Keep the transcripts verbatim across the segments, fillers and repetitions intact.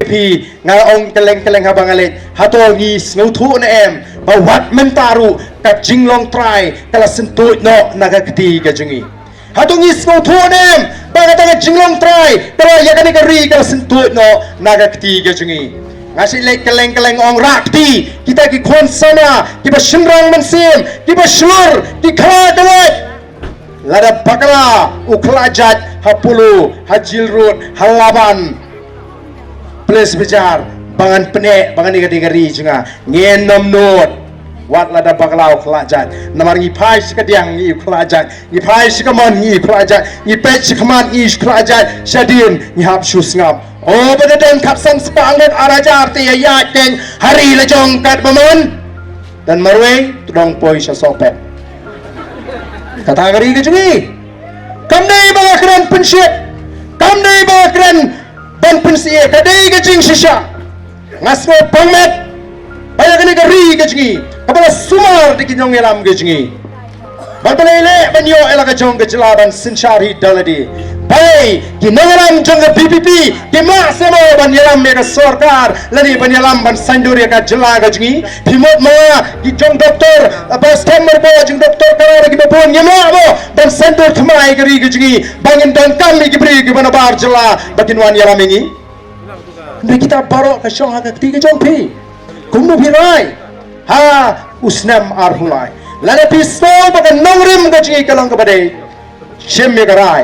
Phi, nga ong kylleng kylleng haba nga leit, hato ngi sngewthuh ne em ba wat mynta ruh ka jinglong trai ka la syntuid noh na ka kti ka jong ngi? Hato ngi sngewthuh ne em ba kata ka jinglong trai ka la, ïa kane ka ri ka la syntuid noh na ka kti ka jong ngi? Nga shu leit kylleng kylleng ong rah kti, kita ki khun samla kiba shynrang mynsiem, kiba shlur, ki khlad kawei. Lada bakla u khlad jait ha Polo, ha Jail Road, ha Laban, Police Bazar, ba ngan pyneh ba ngan ïa ka dei ka ri jong nga, ngin nym nud. Wat lada bakla u khlad jait, namar ngi phai sha ka diang ngi u khlad jait, ngi phai sha ka mon ngi u khlad jait, ngi peit sha ka mon ngi u khlad jait, shadien ngi hap shu sngap. O, ba da don khatsan spah ngut ar hajar te ïa ïaid keiñ ha ri la jong katba mon. Don marwei, to dang poi sha Sohpet. Kata ka ri ka jong ngi. Kam dei ba nga kren pynshit, kam dei ba nga kren ban pynshit, ka dei ka jingshisha. Nga sngew bangmet ba ïa kane ka ri ka jong ngi, kaba la sumar da ki nongïalam ka jong ngi, ba la leh ban ïoh ïa la ka jong ka jylla ban synshar hi da lade. Ba ki nongïalam jong ka VPP kim lah seh mo ban ïalam ïa ka sorkar lane ban ïalam ban saiñdur ïa ka jylla ka jong ngi. Phi mut ma ki jong doktor, ba stem mer ba jong doktor kara da kiba bun, ngim lah mo ban saiñdur thymmai ïa ka ri ka jong ngi ba ngin donkam ïa ki briew kiba nabar jylla ba kin wan ïalam ïa ngi. Hynrei kita baroh ka shong ha ka kti ka jong phi. Kumno phi rai ha u snem arphew lai? Lada phi sngew ba ka nongrim ka jong ngi ka long kaba dei, shim ïa ka rai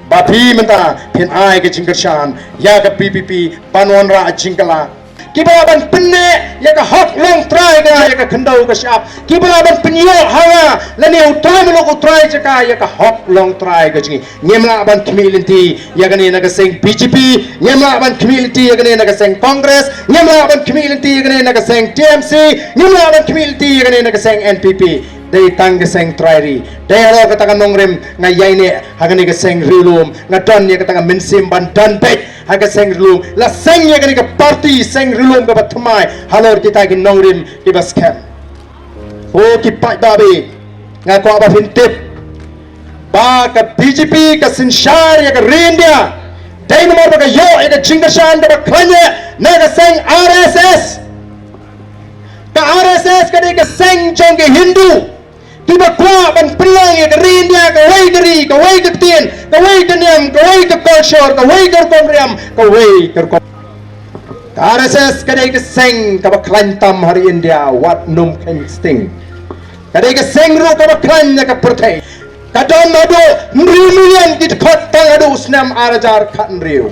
ba phi mynta phin ai ka jingkyrshan ïa ka VPP ban wanrah jingkylla. Kiba lah ban pyneh ïa ka hok longtrai ka, ïa ka khyndew ka shyiap, kiba lah ban pynïoh ha nga lane u trai muluk u trai jaka ïa ka hok longtrai ka jong ngi. Ngim lah ban khmih lynti ïa kane na ka seng BJP, ngim lah ban khmih lynti ïa kane na ka seng Congress, ngim lah ban khmih lynti ïa kane na ka seng TMC, ngim lah ban khmih lynti ïa kane na ka seng NPP. Dei tang ka seng trai ri. Dei halor kata ka nongrim nga ïaineh ha kane ka seng Ri Lum, nga don ïa kata ka mynsiem ban don beit ha ka seng Ri Lum. La seng ïa kane ka party seng Ri Lum kaba thymmai halor kita ki nongrim kiba skhem. O ki paidbah, nga kwah ba phin tip ba ka BJP ka synshar ïa ka ri India. Dei namar ba ka ïoh ïa ka jingkyrshan kaba khlaiñ na ka seng RSS. Ka RSS ka dei ka seng jong ki Hindu kiba kwah ban pynlong ïa ka ri India kawei ka ri, kawei ka ktien, kawei ka niam, kawei ka culture, kawei ka rukom riam, kawei ka rukom. Ka RSS ka dei ka seng kaba khlaiñ tam ha ri India, wat nym kheiñ sting. Ka dei ka seng ruh kaba khlaiñ na ka pyrthei. Ka don haduh hynriew million ki dkhot tang haduh u snem ar hajar khathynriew.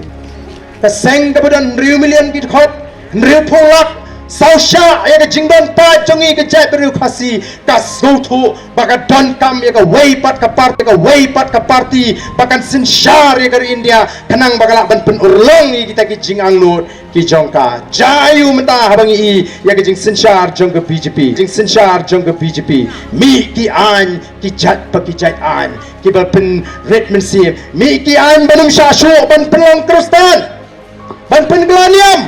Ka seng kaba don hynriew million ki dkhot, hynriewphew lak, saw shah ïa ka jingdon paid jong ngi ka jaitbynriew Khasi, ka sngewthuh ba ka donkam ïa kawei pat ka party, kawei pat ka party ba kan synshar ïa ka ri India, khnang ba ka lah ban pynurlong ïa kita ki jingangnud ki jong ka. Jia aïu mynta haba ngi i ïa ka jingsynshar jong ka BJP, jingsynshar jong ka BJP? Mih ki aiñ ki jait pa ki jait aiñ kiba pynrit mynsiem. Mih ki aiñ ban ym shah shuh ban pynlong Khristan, ban pynkylla niam.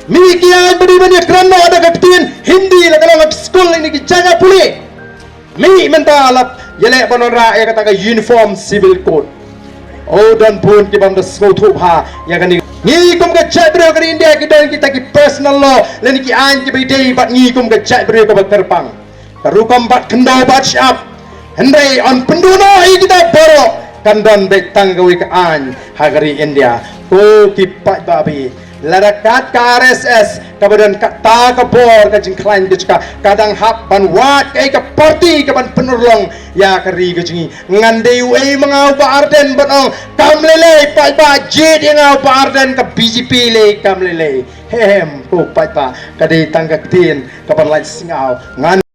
Mih ki aiñ ba dei ban ïakren noh da ka ktien Hindi la ka long ha ki skul lane ki jaka pule. Mih mynta la ïaleh ban wanrah ïa kata ka Uniform Civil Code. O, don bun ki bym da sngewthuh bha ïa kane. Ngi kum ka jaitbynriew ka ri India ki don kita ki personal law lane ki aiñ kiba ïadei bad ngi kum ka jaitbynriew kaba kyrpang. Ka rukom bat khyndew bat shyiap. Hynrei yn pynduh noh ïa kita baroh, kan don beit tang kawei ka aiñ ha ka ri India. Ko ki paidbah, lada kat ka RSS kaba don kata ka bor ka jingkhlaiñ ka jaka ka dang hap ban wad kaei ka party ka ban pynurlong ïa ka ri ka jong ngi. Ngan dei uei ma nga u Bah Ardent ban ong kam lei lei, paidbah, jied ïa nga u Bah Ardent, ka BJP lei kam lei lei. Hem, ko paidbah, ka dei tang ka ktien ka ban lait sngaw. Ngan